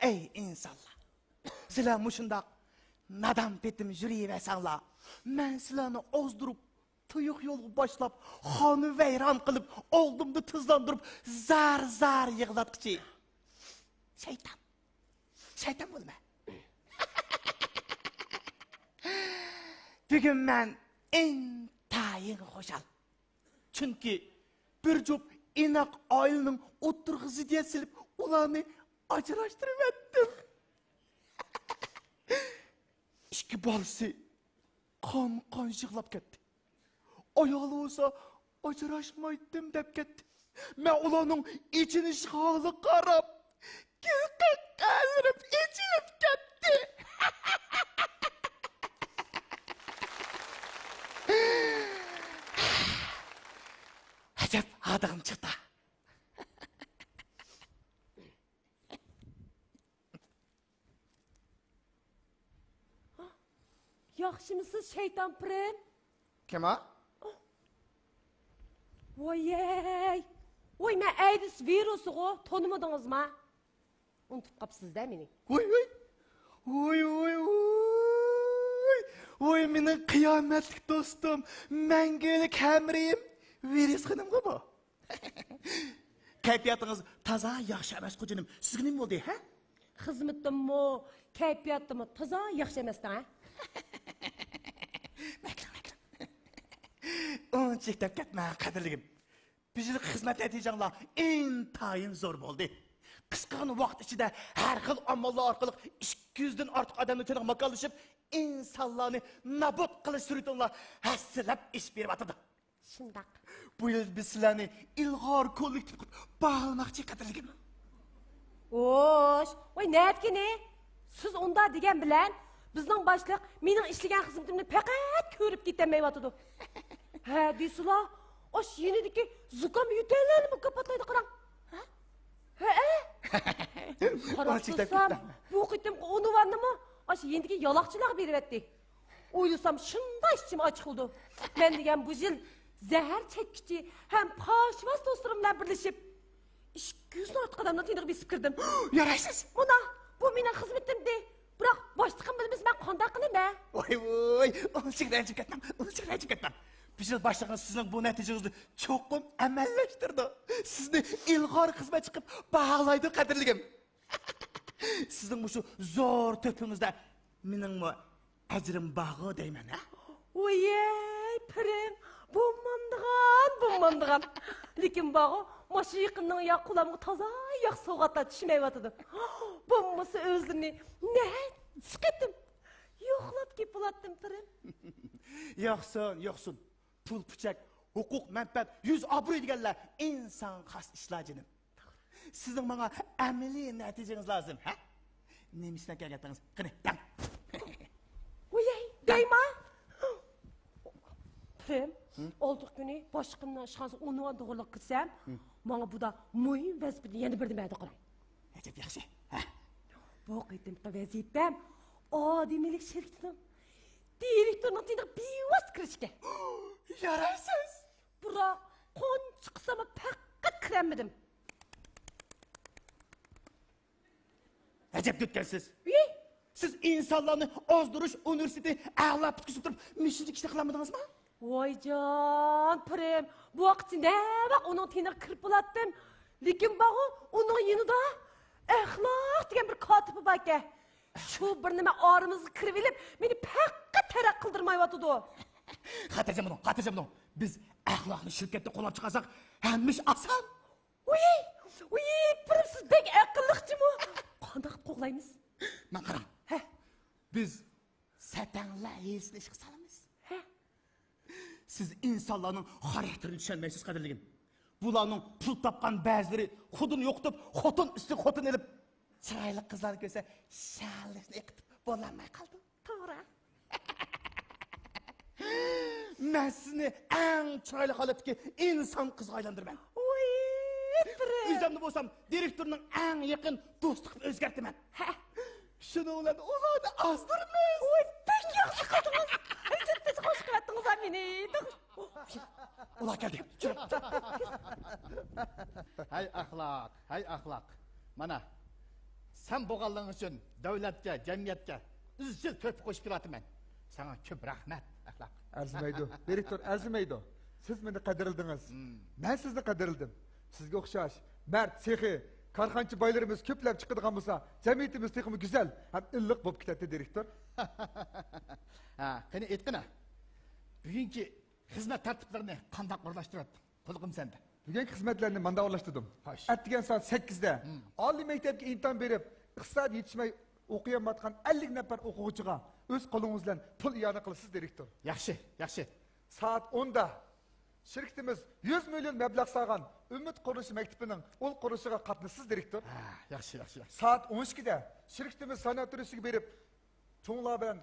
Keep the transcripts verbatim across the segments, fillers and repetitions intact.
ئەي ئىنسانلار، سىلەر مۇشۇنداق نادان پېتىم يۈرۈۋەرسەڭلار، مەن سىلەرنى ئازدۇرۇپ، تۇيۇق يولغا باشلاپ، خانىۋەيران قىلىپ، ئالدىمدا تىزلاندۇرۇپ، زار-زار يىغلاتقۇچى شەيتان. شەيتان بولىمەن. بۈگۈن مەن ئىنتايىن خۇشال. چۈنكى بىر جۈپ ئىناق ئائىلىنىڭ ئوتتۇرىغا زىددىيەت سېلىپ، ئۇلارنى ئاجراشتۇرۇۋەتتىم. ئىككى بالىسى قان-قان يىغلاپ كەتتى. ئايالى بولسا، «ئاجراشمايتتىم» دەپ كەتتى. مەن ئۇلارنىڭ ئېچىنىش ھالىغا قاراپ، گىلقەققەلىرىم ئېچىلىپ كەتتى. ئەجەب ھادىغىم چىقتى. ياخشىمۇسىز، شەيتان پىرىم؟ كىم ئۇ؟ ۋايەي! ۋاي، مەن ئەيدىز ۋىرۇسىغۇ، تونۇمىدىڭىزما؟ ئۇنتۇپ قاپسىز-دە مېنى. ۋاي، ۋاي! ۋاي، ۋاي، ۋاي! ۋاي، مېنىڭ قىيامەتلىك دوستۇم، مەڭگۈلۈك ھەمراھىم، ۋىرۇس خېنىمغۇ بۇ؟ كەيپىياتىڭىز تازا ياخشى ئەمەس، خوجىنىم. سىزگە نېمە بولدى، ھە؟ خىزمىتىممۇ، كەيپىياتىممۇ تازا ياخشى ئەمەس، ھە؟ مەكرىڭ، مەكرىڭ. ئۇنچىلىك دەپ كەتمەڭ، قەدىرلىكىم. بۇ يىلقى خىزمەت نەتىجەڭلار ئىنتايىن زور بولدى. قىسقىغىنە ۋاقىت ئىچىدە ھەر خىل ئاماللار ئارقىلىق ئىككى يۈزدىن ئارتۇق ئادەمنىڭ تېنىغا ماكانلىشىپ، ئىنسانلارنى نابۇت قىلىش سۈرئىتىڭلار ھەسسىلەپ ئېشىپ بېرىۋاتىدۇ. شۇنداق. بۇ يىل بىز سىلەرنى ئىلغار كوللېكتىپ قىلىپ باھالىماقچى، قەدىرلىكىم. خوش، ۋاي، نەدىكىنى؟ سىز ئۇنداق دېگەن بىلەن، بىزنىڭ باشلىق مېنىڭ ئىشلىگەن خىزمىتىمنى پەقەت كۆرۈپ كېتەلمەيۋاتىدۇ. ھە دېسىلا، ئاش يېنىدىكى زۇكام يۆتەللەرنى مۇكاپاتلايدۇ، قاراڭ. ھە؟ ھەئە؟ قاراپ تۇرسام، بۇ قېتىمقى ئۇنۋاننىمۇ ئاشۇ يېنىدىكى يالاقچىلارغا بېرىۋەتتى. ئويلىسام، شۇنداق ئىچىم ئاچچىقلىدى. مەن دېگەن بۇ يىل زەھەر چەككۈچى ھەم پاشىۋاز دوستلىرىم بىلەن بىرلىشىپ، ئىككى يۈزدىن ئارتۇق ئادەمنىڭ تېنىغا بېسىپ كىردىم. يارايسىز! مانا، بۇ مېنىڭ خىزمىتىمدى. بىراق، باشلىقىم بىلمىسە، مەن قانداق قىلىمەن؟ ۋاي، ۋاي، ئۇنچىلىك رەنجىپ كەتمەڭ، ئۇنچىلىك رەنجىپ كەتمەڭ. بۇ يىل باشلىقىڭىز سىزنىڭ بۇ نەتىجىڭىزنى چوقۇم ئەمەلىيلەشتۈرىدۇ. سىزنى ئىلغار خىزمەتچى قىلىپ باھالايدۇ، قەدىرلىكىم. سىزنىڭ مۇشۇ زور تۆھپىڭىزدە مېنىڭمۇ ئەجرىم بارغۇ دەيمەن، ھە؟ ۋويەي، پىرىم، بولمامدىغان، بولمامدىغان. لېكىن بارغۇ، ماشۇ يېقىندىن يا قولۇمغا تازا ياخشى سوۋغاتلار چۈشمەيۋاتىدۇ. بولمىسا ئۆزلىرىنى نەچچە قېتىم يوقلاپ كېلىپ بولاتتىم، پىرىم. يوقسۇن، يوقسۇن. پۇل پۇچەك، ھوقۇق مەنپەئەت، يۈز ئابرۇي دېگەنلەر ئىنسانغا خاس ئىشلار، جېنىم. سىزنىڭ ماڭا ئەمەلىي نەتىجىڭىز لازىم، ھە؟ نېمە ئىش بىلەن كەلگەنتىڭىز؟ قېنى، دەڭ. ۋويەي، دەڭ. دەيما. پىرىم، ھە؟ ئالدىقى كۈنى باشلىقىمنىڭ ئىشخانىسىغا ئۇنۋان توغرىلىق كىرسەم، ھە، ماڭا بۇدا مۇھىم ۋەزىپىدىن يەنە بىر نېمە دەپ قاراڭ. ئەجەب ياخشى. ھە. بۇ قېتىمقى ۋەزىپەم ئادىمىيلىك شىركىتىنىڭ دىرېكتورىنىڭ تېنىغا بىۋاسىتە كىرىش ئىكەن. يارايسىز! بىراق، قانچە قىلساممۇ پەقەت كىرەلمىدىم. ئەجەب دۆتكەنسىز. ۋىي! سىز ئىنسانلارنى ئازدۇرۇش ئۇنىۋېرسىتېتى ئەلا پۈتكۈزۈپ تۇرۇپ، مۇشۇنداق ئىشنى قىلالمىدىڭىزمۇ؟ ۋايجان، پىرىم، بۇ ۋاقىتتا نەۋاق ئۇنىڭ تېنىغا كىرىپ بولاتتىم. لېكىن بارغۇ، ئۇنىڭ يېنىدا ئەخلاق دېگەن بىر كاتىپى باركەن. شۇ بىر نېمە ئارىمىزغا كىرىۋېلىپ، مېنى پەقەت تەرەققىي قىلدۇرمايۋاتىدۇ. خاتىرجەم بولۇڭ، خاتىرجەم بولۇڭ. بىز ئەخلاقنى شىركەتتە قوللاپ چىقارساق، ھەممە ئىش ئاسان. ۋىي، ۋىي، پىرىم، سىز بەك ئەقىللىق جۇمۇ. قانداق قوغلايمىز؟ ماڭا قاراڭ. ھە. بىز سەتەڭلەر ھېسىنى ئىشقا سالىمىز. ھە. سىز ئىنسانلارنىڭ خاراكتېرىنى چۈشەنمەيسىز، قەدىرلىكىم. بۇلارنىڭ پۇل تاپقان بەزىلىرى خۇدىنى يوقىتىپ، خوتۇن ئۈستىگە خوتۇن ئېلىپ، چىرايلىق قىزلارنى كۆرسە، شادلىقنى ئېقىتىپ بولالماي قالىدۇ. توغرا. مەن سىزنى ئەڭ چىرايلىق ھالەتتىكى ئىنسان قىزغا ئايلاندۇرىمەن. ۋىي، پىرىم. ئۆزۈمنى بولسام دىرېكتورنىڭ ئەڭ يېقىن دوستى قىلىپ ئۆزگەرتىمەن. ھە. شۇنىڭ بىلەن ئۇلارنى ئازدۇرىمىز. ۋاي، بەك ياخشى قىلدىڭىز. ئەجەب تېز خوش قىلىۋەتتىڭىز مېنى. ئۇلار كەلدى. ھەي ئەخلاق، ھەي ئەخلاق. مانا، سەن بولغانلىقىڭ ئۈچۈن دۆلەتكە، جەمئىيەتكە ئىزچىل تۆھپە قوشۇپ كېلىۋاتىمەن. ساڭا كۆپ رەھمەت، ئەخلاق. ئەرزىمەيدۇ، دىرېكتور، ئەرزىمەيدۇ. سىز مېنى قەدىرلىدىڭىز. مەن سىزنى قەدىرلىدىم. سىزگە ئوخشاش مەرد، سېخىي، كارخانىچى بايلىرىمىز كۆپلەپ چىقىدىغان بولسا، جەمئىيىتىمىز تېخىمۇ گۈزەل ھەم ئىللىق بولۇپ كېتەتتى، دىرېكتور. ھە، قېنى ئېيتقىنا، بۈگۈنكى خىزمەت تەرتىپلىرىنى قانداق ئورۇنلاشتۇرۇۋەتتىڭ؟ قۇلىقىم سەندە. بۈگۈنكى خىزمەتلەرنى ماندا ئورۇنلاشتۇردۇم. خوش. ئەتىگەن سائەت سەككىزدە ئالىي مەكتەپكە ئىمتىھان بېرىپ، ئىقتىساد يېتىشمەي ئوقۇيالمايۋاتقان ئەللىك نەپەر ئوقۇغۇچىغا ئۆز قولىڭىز بىلەن پۇل ئىئانە قىلىسىز، دىرېكتور. ياخشى، ياخشى. سائەت ئوندا شىركىتىمىز يۈز مىليون مەبلەغ سالغان ئۈمىد قۇرۇلۇشى مەكتىپىنىڭ ئۇل قۇرۇلۇشىغا قاتنىشىسىز، دىرېكتور. ھە، ياخشى، ياخشى، ياخشى. سائەت ئون ئىككىدە شىركىتىمىز ساناتورىيىسىگە بېرىپ، چوڭلار بىلەن،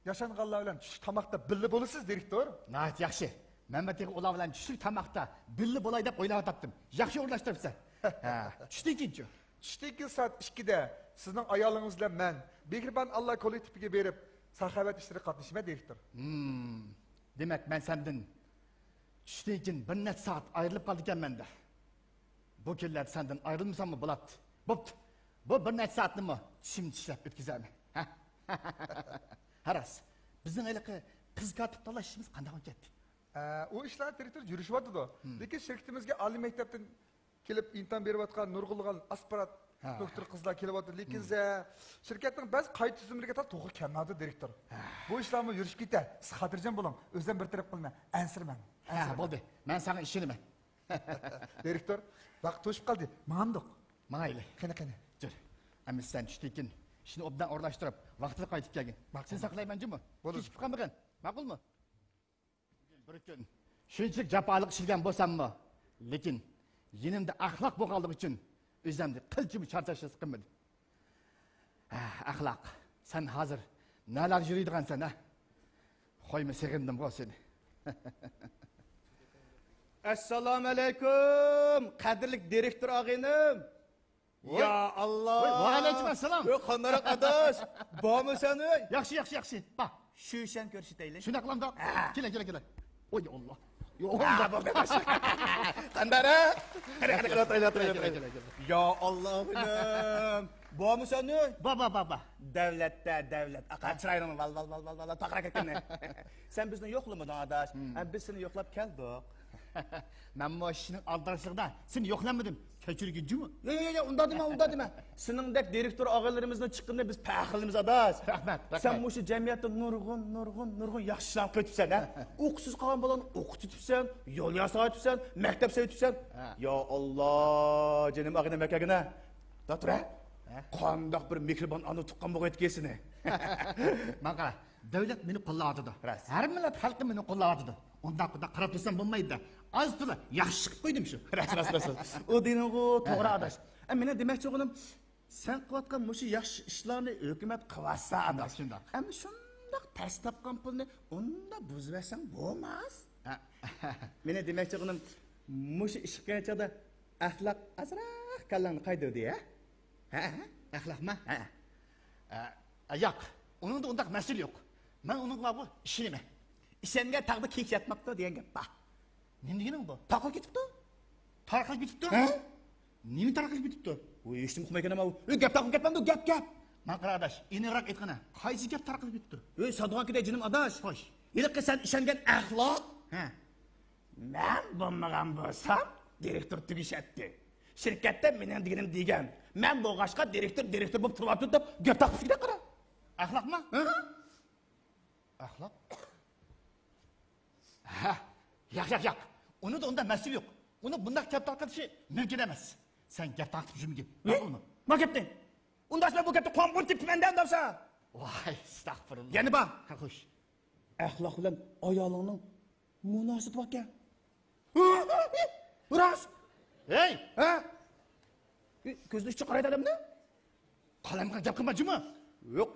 ياشانغانلار بىلەن چۈشلۈك تاماقتا بىللە بولىسىز، دىرېكتور. ناھايىتى ياخشى. مەنمۇ تېخى ئۇلار بىلەن چۈشلۈك تاماقتا بىللە بولاي دەپ ئويلاۋاتاتتىم. ياخشى ئورۇنلاشتۇرۇپسەن. ھە، چۈشتىن كېيىنچۇ؟ چۈشتىن كېيىن سائەت ئىككىدە سىزنىڭ ئايالىڭىز بىلەن مەن مېھرىبان ئاللا كوللېكتىپىگە بېرىپ، ساخاۋەت ئىشلىرىغا قاتنىشىمەن، دىرېكتور. ھىم. دېمەك، مەن سەندىن چۈشتىن كېيىن بىر نەچچە سائەت ئايرىلىپ قالىدىكەنمەن-دە. بۇ كۈنلەردە سەندىن ئايرىلمىساممۇ بولاتتى. بوپتۇ. بۇ بىر نەچچە سائەتنىمۇ چىشىمنى چىشلەپ ئۆتكۈزەرمەن. ھە؟ ھە راست. بىزنىڭ ھېلىقى قىز كاتىپ تاللاش ئىشىمىز قانداق بولۇپ كەتتى؟ ئە، ئۇ ئىشلار، دىرېكتور، يۈرۈشۈۋاتىدۇ. لېكىن شىركىتىمىزگە ئالىي مەكتەپتىن كېلىپ ئىمتىھان بېرىۋاتقان نۇرغۇنلىغان ئاسپىرانت دوكتور قىزلار كېلىۋاتىدۇ. لېكىن زە-، شىركەتنىڭ بەزى قايتا تۈزۈملىرىگە تاق توغرا كەلمەيۋاتىدۇ، دىرېكتور. بۇ ئىشلارمۇ يۈرۈشۈپ كېتە. سىز خاتىرجەم بولۇڭ. ئۆزۈم بىر تەرەپ قىلىمەن. ئەنسىرىمەڭ. ھە، بولدى. مەن ساڭا ئىشىنىمەن. دىرېكتور، ۋاقىت توشۇپ قالدى. ماڭامدۇق؟ ماڭايلى. قېنى، قېنى. جۈر. ئەمدى سەن چۈشتىن كېيىن ئىشنى ئوبدان ئورۇنلاشتۇرۇپ، ۋاقتىدا قايتىپ كەلگىن. ماقۇل. سېنى ساقلايمەن جۇمۇ. بولىدۇ. كېچىكىپ قالمىغىن. ماقۇلمۇ؟ بىر كۈن شۇنچىلىك جاپالىق ئىشلىگەن بولساممۇ، لېكىن يېنىمدا ئەخلاق بولغانلىقى ئۈچۈن ئۆزۈمنى قىلچىمۇ چارچاش ھېس قىلمىدىم. ھە، ئەخلاق، سەن ھازىر نەلەردە يۈرىدىغانسەن، ھە؟ قويما، سېغىندىمغۇ سېنى. ئەسسالامۇئەلەيكۇم، قەدىرلىك دىرېكتور ئاغىنىم. ۋاي. يا ئاللا. ۋاي، ۋەئەلەيكۇم ئەسسالام. ۋاي، قانداقراق ئاداش؟ بارمۇسەن ئۆي؟ ياخشى، ياخشى، ياخشى. بار. شۈيشەن كۆرسىتەيلى. شۇنداق قىلامدۇق؟ ھە. كېلە، كېلە، كېلە. ۋاي، يا ئاللا. يا ئاللا. ھە، بولدى ئاداش. قانداقراق؟ قېنى، قېنى، قېنى، ئولتۇرايلى، ئولتۇرايلى، ئولتۇرايلى. يا ئاللا، ئىنىم. بارمۇسەن ئۆي؟ بار، بار، بار، بار. دەۋلەتتە دەۋلەت. ئاقا، چىرايىڭنى ۋال، ۋال، ۋال، ۋال، ۋال، تاقىراق كەتكىنى. سەن بىزنى يوقلىمىدىڭ ئاداش. ھە، بىز سېنى يوقلاپ كەلدۇق. مەنمۇ ئىشنىڭ ئالدىراشلىقىدا سېنى يوقلىمىدىم. كەچۈرگىن جۇمۇ. يا، يا، يا، يا، ئۇنداق دېمە، ئۇنداق دېمە. سېنىڭدەك دىرېكتور ئاغىلىرىمىزنىڭ چىققىنىدىن بىز پەخىرلىنىمىز ئاداش. رەھمەت، رەھمەت. سەن مۇشۇ جەمئىيەتتە نۇرغۇن، نۇرغۇن، نۇرغۇن ياخشى ئىشلارنى قىلىۋېتىپسەن، ھە؟ ئوقۇتقۇسىز قالغان بالىلارنى ئوقۇتۇۋېتىپسەن، يول ياساۋېتىپسەن، مەكتەپ سېلىۋېتىپسەن. ھە. يا ئاللا، جېنىم ئاغىنەم، ئەكەلگىنە. دا تۇرە. ھە؟ قانداق بىر مېھرىبان ئانا تۇغقان بولغايدىكەن سېنى. ماڭا قارا، دۆلەت مېنى قوللاۋاتىدۇ. راست. ھەر مىللەت خەلقى مېنى قوللاۋاتىدۇ. ئۇنداق، بۇنداق قاراپ تۇرسام بولمايدۇ. ئاز تولا ياخشى چىقىپ قويدۇم شۇ. راست، راست، راست. ئۇ دېگىنىڭغۇ توغرا ئاداش. ئە، مېنىڭ دېمەكچى بولغىنىم، سەن قىلىۋاتقان مۇشۇ ياخشى ئىشلارنى ھۆكۈمەت قىلىۋاتسا ئاداش. شۇنداق. ئەمدى شۇنداق تەس تاپقان پۇلنى ئۇنداق بۇزۇۋەتسەڭ بولماس. ھە. مېنىڭ دېمەكچى بولغىنىم، مۇشۇ ئىش قىلغان چاغدا ئەخلاق ئازراق كاللاڭنى قايدۇردى، ھە؟ ھە، ھە. ئەخلاقما؟ ھە. ئە، ياق، ئۇنىڭدا ئۇنداق مەسىلە يوق. مەن ئۇنىڭغا بۇ ئىشىنىمەن. ئىشەنگەن تاغدا كېيىك ياتماپتۇ دېگەن گەپ بار. نېمە دېگىنىڭ بۇ؟ تارقىلىپ كېتىپتۇ. تارقىلىپ كېتىپتۇ؟ ھە؟ نېمە تارقىلىپ كېتىپتۇ؟ ۋوي، ھېچنېمە ئۇقمايكەنمەن. ۋوي، گەپ تارقىلىپ كەتمەمدۇ، گەپ، گەپ. ماڭا قارا ئاداش، ئېنىقراق ئېيتقىنا، قايسى گەپ تارقىلىپ كېتىپتۇ؟ ۋوي، ساتىدىغان كېتەي جېنىم ئاداش. خوش. ھېلىقى سەن ئىشەنگەن ئەخلاق. ھە. مەن بولمىغان بولسام، دىرېكتور تۈگىشەتتى. شىركەتتە مېنىڭ دېگىنىم دېگەن. مەن بولغاچقا دىرېكتور، دىرېكتور بولۇپ تۇرۇۋاتىدۇ دەپ گەپ تارقىتىپ كېتەتتى قارا. ئەخلاقما؟ ھە؟ ئەخلاق؟ ھە، ياق، ياق، ياق. ئۇنىڭدا ئۇنداق مەسىلە يوق. ئۇنىڭ بۇنداق گەپ تارقىتىشى مۇمكىن ئەمەس. سەن گەپ تارقىتىپ يۈرمىگىن. نېمە؟ ماقۇلمۇ؟ ما گەپنى؟ ئۇنداقسا مەن بۇ گەپنى قويۇپ تېپىمەن دە ئۇنداقسا. ۋاي، ئەستەغپۇرۇللا. يەنە بار. ھە، خوش. ئەخلاق بىلەن ئايالىڭنىڭ مۇناسىۋىتى باركەن. راست. ھەي! ھە؟ كۆزىنىڭ ئىچى قارايدۇ ئادەمنىڭ. قالايمىقان گەپ قىلما جۇمۇ. يوق.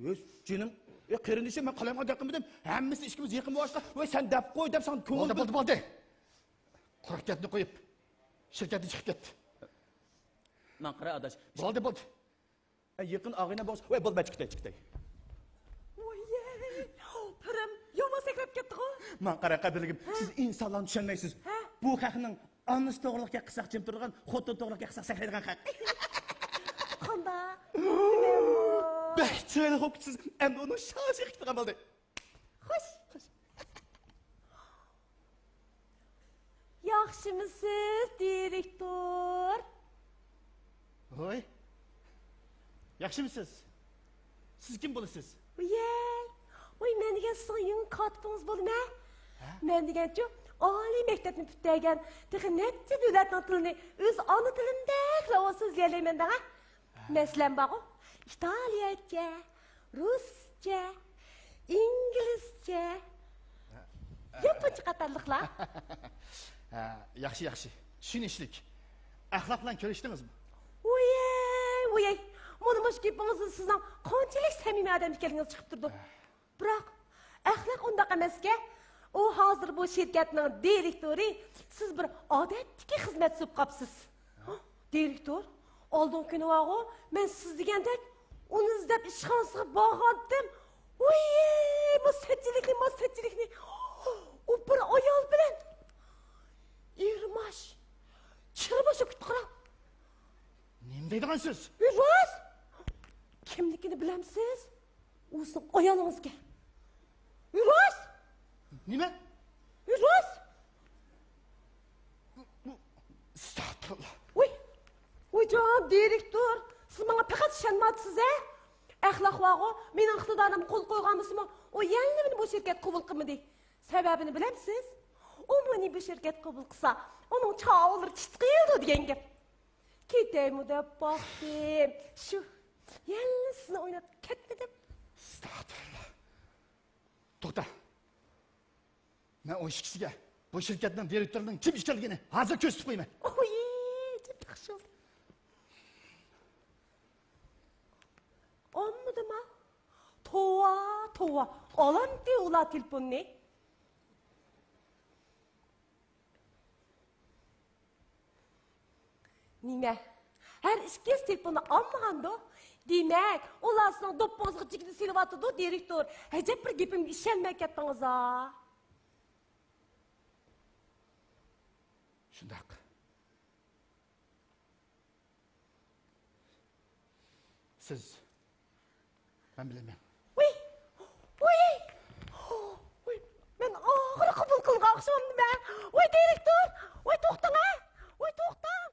يوق، جېنىم. ئە، قېرىندىشىم، مەن قالايمىقان گەپ قىلمىدىم. ھەممىسى ئىچكىمىز يېقىن بولغاچقا، ۋاي، سەن دەپ قوي دەپ ساڭا كۆڭۈل. بولدى، بولدى، بولدى. قۇرۇق گەپنى قويۇپ، شىركەتتىن چىقىپ كەتتى. ماڭا قارا ئاداش. بولدى، بولدى. ئە، يېقىن ئاغىنە بولسا، ۋاي، بولدى، مەن چىقىتەي، چىقىتەي. ۋوييەي، پىرىم يامان سەكرەپ كەتتىغۇ. ماڭا قارا، قەدىرلىكىم، ھە؟ سىز ئىنسانلارنى چۈشەنمەيسىز. ھە؟ بۇ خەقنىڭ ئانىسى توغرىلىق گەپ قىلسا جىم تۇرىدىغان، خوتۇن توغرىلىق گەپ قىلسا سەكرەيدىغان خەق. قانداق؟ تېلېخوكىسىز ئەمدى ئۇنىڭ شاشىغا كېتىدىغان بولدى. خوش، خوش. ياخشىمۇسىز، دىرېكتور؟ ۋوي، ياخشىمۇسىز؟ سىز كىم بولىسىز؟ ۋىيەي، ۋوي، مەن دېگەن سىزنىڭ يېڭى كاتىپىڭىز بولىمەن. ھە؟ مەن دېگەنچۇ، ئالىي مەكتەپنى پۈتتۈرگەن، تېخى نەچچە دۆلەتنىڭ تىلىنى ئۆز ئانا تىلىمدەكلا سۆزلىيەلەيمەن دەڭە. مەسىلەن بارغۇ، ئىتالىيەچە، رۇسچە، ئىنگلىزچە، ياپونچە قاتارلىقلار. ھە، ياخشى، ياخشى. چۈشىنىشلىك. ئەخلاق بىلەن كۆرۈشتىڭىزمۇ؟ ۋويەي، ۋويەي. مانا مۇشۇ گېپىڭىزدىن سىزنىڭ قانچىلىك سەمىمىي ئادەم ئىكەنلىكىڭىز چىقىپ تۇرىدۇ. بىراق، ئەخلاق ئۇنداق ئەمەسكەن. ئۇ ھازىر بۇ شىركەتنىڭ دىرېكتورى، سىز بىر ئادەتتىكى خىزمەتچى بولۇپ قاپسىز. دىرېكتور، ئالدىنقى كۈنى بارغۇ، مەن سىز دېگەندەك ئۇنى ئىزدەپ ئىشخانىسىغا بارغانتىم. ۋوي، مۇ سەتچىلىكنى، مۇ سەتچىلىكنى. ئۇ بىر ئايال بىلەن ئېرماش، چىرماش بولۇپ كېتىپتۇ. نېمە دەيدىغان سۆز؟ ئۇ راست. كىملىكىنى بىلەمسىز؟ ئۇ سىزنىڭ ئايالىڭىزكەن. ئۇ راست. نېمە؟ ئۇ راست. ئەستەغپۇرۇللا. ۋوي، ۋوي جان دىرېكتور، سىز ماڭا پەقەت ئىشەنمەيسىز ھە؟ ئەخلاق بارغۇ، مېنىڭ ئىقتىدارىمغا قول قويغان بولسىمۇ، ئۇ يەنىلا مېنى بۇ شىركەت قوبۇل قىلمىدى. سەۋەبىنى بىلەمسىز؟ ئۇ مېنى بۇ شىركەت قوبۇل قىلسا، ئۇنىڭ چاۋۇللىرى چىتقىيدۇ دېگەن گەپ. كېتەيمۇ دەپ باقتىم. شۇ، يەنىلا سىزنى ئويلاپ كەتمىدىم. ئەستەغپۇرۇللا. توختا. مەن ئۇ ئىككىسىگە بۇ شىركەتنىڭ دىرېكتورىنىڭ كىم ئىكەنلىكىنى ھازىر كۆرسىتىپ قويىمەن. ئوي، جىق ياخشى بولدى. ئالمىدىما؟ توۋا، توۋا. ئالامتى ئۇلار تېلېفوننى؟ نېمە؟ ھەر ئىككىسى تېلېفوننى ئالمىغاندۇ؟ دېمەك، ئۇلار سىزنىڭ دوپپىڭىزغا جىگدە سېلىۋاتىدۇ، دىرېكتور. ئەجەب بىر گېپىمگە ئىشەنمەي كەتتىڭىز ھا. شۇنداق. سىز، مەن بىلەن مەن. ۋۇي! ۋۇي! ۋۇي! مەن ئاخىرى قوبۇل قىلغان ئوخشىمامدىمەن. ۋۇي، دىرېكتور! ۋۇي، توختاڭ ھە! ۋۇي، توختاڭ!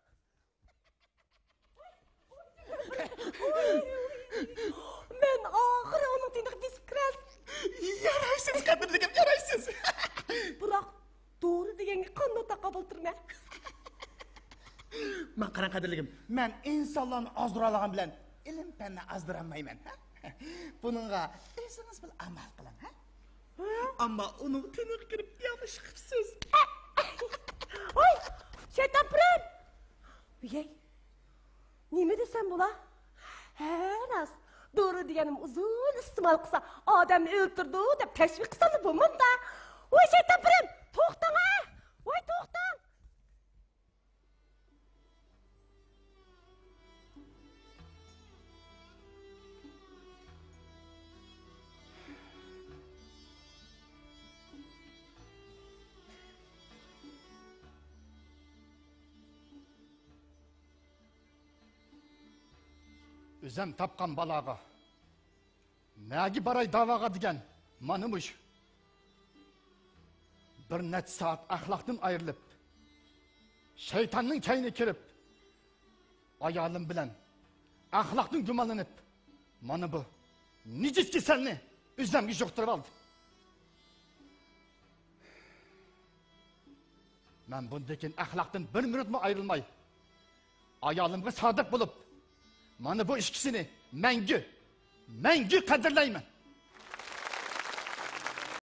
مەن ئاخىرى ئۇنىڭ تېنىغا بېسىپ كىرەلىدىم. يارايسىز، قەدىرلىكىم، يارايسىز. بىراق، دورا دېگەنگە قانداق تاقابىل تۇرىمەن؟ ماڭا قاراڭ، قەدىرلىكىم، مەن ئىنسانلارنى ئازدۇرالىغان بىلەن ئىلىم-پەننى ئازدۇرالمايمەن. بۇنىڭغا ئۆزىڭىز بىر ئامال قىلىڭ، ھە؟ ھە؟ ئەمما ئۇنىڭ تېنىغا كىرىپ ياخشى قىپسىز. ۋاي، شەيتان پىرىم! ۋىيەي، نېمە دېسەم بولا؟ ھە، راست. دورا دېگەننى ئۇزۇن ئىستېمال قىلسا، ئادەمنى ئۆلتۈرىدۇ دەپ تەشۋىق قىلساڭلا بولمامدا. ۋاي، شەيتان پىرىم، توختاڭ ھە! ۋاي، توختاڭ! ئۆزەم تاپقان بالاغا، نەگە باراي داۋاغا دېگەن مانا مۇشۇ. بىر نەچچە سائەت ئەخلاقتىن ئايرىلىپ، شەيتاننىڭ كەينىگە كىرىپ، ئايالىم بىلەن ئەخلاقتىن گۇمانلىنىپ، مانا بۇ نىجىس كېسەلنى ئۆزەمگە يۇقتۇرۇپ ئالدىم. مەن بۇندىن كېيىن ئەخلاقتىن بىر مىنۇتمۇ ئايرىلماي، ئايالىمغا سادىق بولۇپ، مانا بۇ ئىككىسىنى مەڭگۈ، مەڭگۈ قەدىرلەيمەن.